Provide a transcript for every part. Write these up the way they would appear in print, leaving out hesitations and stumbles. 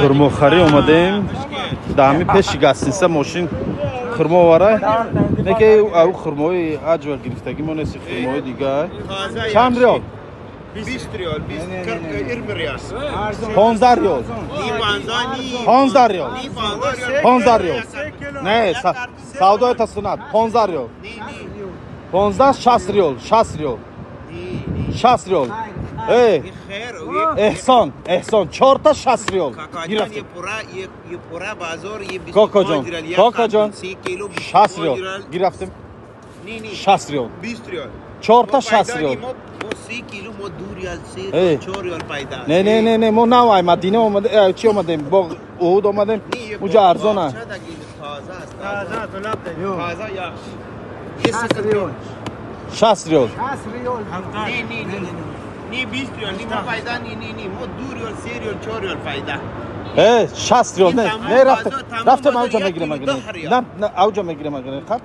Хурмохарӣ омадем. Дар ҳамин пеши гостиница мошин хурмо овара. Не ки ав хурмои аҷва гирифтагӣ мо нест, хурмои дига. Чанд риёл? 20 риёл, 20 20 риёл. 15 риёл. Ни 15, ни. 15 риёл. Ни 15 риёл. 15 риёл. Не, савдои та суннат. 15 риёл. Ни, ни. 15, 60 риёл, 60 риёл. Ни, ни. 60 риёл. Э, خیر. эҳсон, эҳсон, чорта 60 риёл. Какаҷон. Гирифтем. یه پورا یه پورا بازار یه Кока ҷон, кока ҷон. 30 кило. 60 риёл гирифтем. Ни, ни. 60 риёл. 20 риёл. Чорта 60 риёл. мо 30 кило, мо 2 риёл, 3 Э. риёл, 4 риёл пайда. Не, не, не, не, мо нав ай Мадина омадем, чӣ омадем, боғ Уҳуд омадем, уҷа арзона. تازه است، تازه یخ. 60 риёл. نی، نی، نی، نی، 20 риёл نی، ما پیدا نی، نی، نی، ما 2 риёл، 3 риёл، 4 риёл пайда. Э, 60 риёл, не, тамом не, рафтем, бозор, тамом рафтем, бозор, ауҷа як мегирем, кило агар не. 10 риёл. На, на, ауҷа мегирем, агар не, қаб.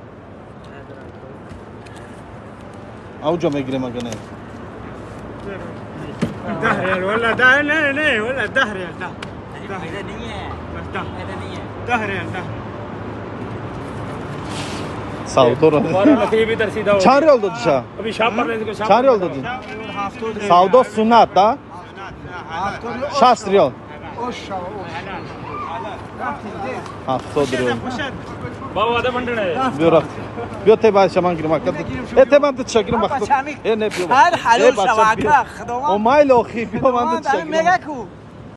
Ауҷа мегирем, агар не. 10 ريال ولا ده، لا لا، ولا 10 ريال ده. بس ده 10 ريال ده. Савдоро. नसीब इधर सीधा हो। Чанд риёл додиша? अभी शाम पर लेने को शाम। Чанд риёл додӣ? Савдо суннат, да? 60 риёл. 70 риёл. बाबू आधे घंटे है। Биё, рафт. Биё, те бача, ман гирим, ака. Э, те ман дитша гирим, вақт. Э, не, биё. Ҳар ҳалол Э, бача, шава, биё. ака, худованд. О, майли, охи, биё, ман дитша гирим. Мега ку.